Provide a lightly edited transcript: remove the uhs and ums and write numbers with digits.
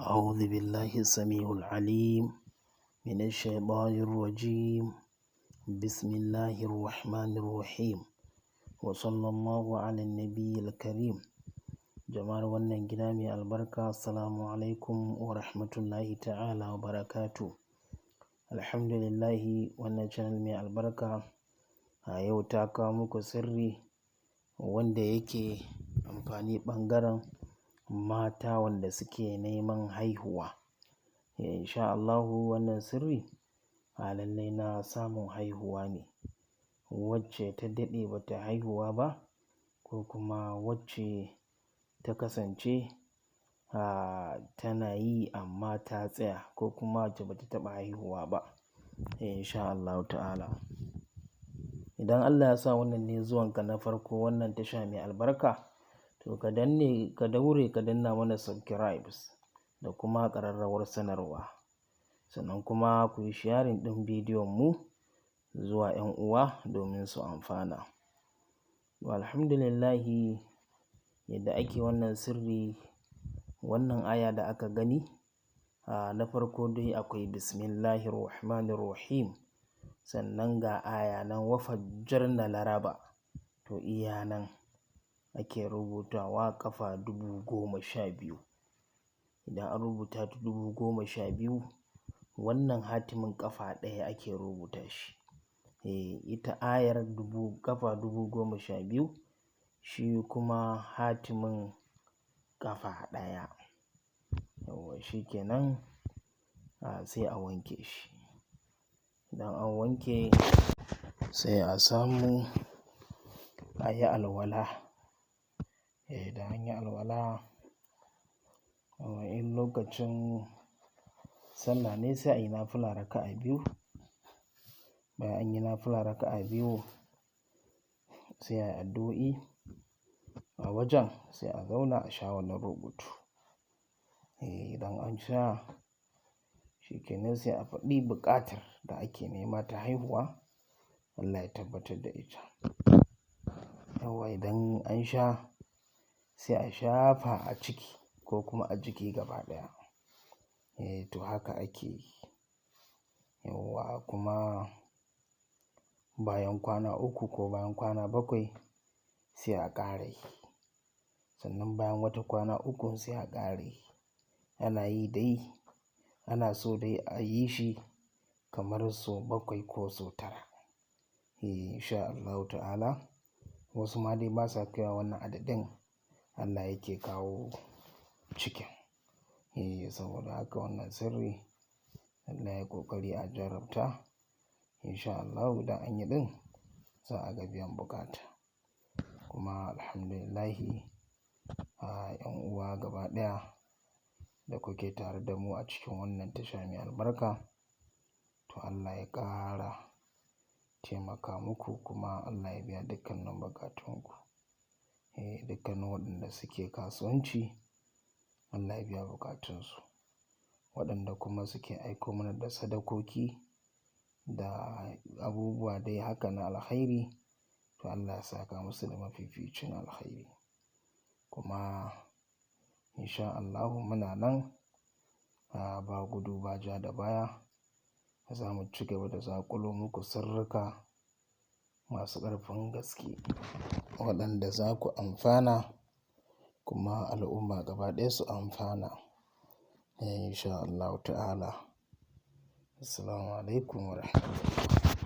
أعوذ بالله السميع العليم من الشيطان الرجيم. بسم الله الرحمن الرحيم، وصلى الله على النبي الكريم. Jama'ar wannan gida mai albarka, assalamu alaikum wa rahmatullahi ta'ala wa barakatu. Alhamdulillahi, wannan channel mai albarka a yau ta kawo muku sirri wanda yake amfani ɓangaren mata wanda suke neman haihuwa. Insha Allahu, wannan sirri a lallai na samun haihuwa ne, wacce ta daɗe bata haihuwa ba, ko kuma wacce ta kasance tana yi amma ta tsaya, ko kuma wacce bata taɓa haihuwa ba, insha Allahu ta'ala. Idan Allah ya sa wannan ne zuwanka na farko wannan tasha mai albarka, to ka danne, ka daure ka danna mana subscribe da kuma ƙararrawar sanarwa, sannan kuma ku yi sharing ɗin bidiyon mu zuwa 'yan uwa domin su amfana. To, alhamdulillahi, yadda ake wannan sirri, wannan aya da aka gani, na farko dai akwai bismillahir rahmanir rahim, sannan ga aya nan, wafajjarna laraba. To, iya nan ake rubutawa ƙafa 12,000. Idan an rubuta ta 12,000, wannan hatimin ƙafa ɗaya ake rubuta shi. Ita ayar dubu ƙafa 12,000, shi kuma hatimin ƙafa ɗaya. Yawwa, shi kenan, sai a wanke shi. Idan an wanke, sai a samu a yi alwala. Idan an yi alwala, in lokacin sallah ne, sai a yi nafila raka'a biyu. Bayan an yi nafila raka'a biyu, sai a yi addu'o'i a wajen, sai a zauna a sha wannan rubutu. Idan an sha, shi kenan, sai a faɗi buƙatar da ake nema ta haihuwa, Allah ya tabbatar da ita. Yawwa, idan an sha, sai a shafa a ciki ko kuma a jiki gaba ɗaya. To, haka ake yi. Yawwa, kuma bayan kwana 3 ko bayan kwana 7 sai a ƙara yi. Sannan bayan wata kwana 3 sai a ƙara yi. Ana yi dai, ana so dai a yi shi kamar sau 7 ko sau 9. Insha Allahu ta'ala, wasu ma dai basa kaiwa wannan adadin, Allah yake kawo cikin. Saboda haka wannan sirri Allah ya ƙoƙari a jarabta. Insha Allahu, idan an yi ɗin, za a ga biyan buƙata. Kuma alhamdulillahi, 'yan uwa gaba ɗaya da kuke tare da mu a cikin wannan tasha mai albarka, to Allah ya ƙara taimaka muku, kuma Allah ya biya dukkanin buƙatunku. Dukkanin waɗanda suke kasuwanci, Allah ya biya buƙatunsu. Waɗanda kuma suke aiko mana da sadakoki da abubuwa dai haka na alkhairi, to Allah ya saka musu da mafificin alkhairi. Kuma insha Allahu muna nan, ba gudu ba ja da baya, za mu ci gaba da zaƙulo muku sirrika masu ƙarfin gaske waɗanda za ku amfana, kuma al'umma gaba ɗaya su amfana. Insha Allahu ta'ala. Assalamu alaikum wa rahmatullah.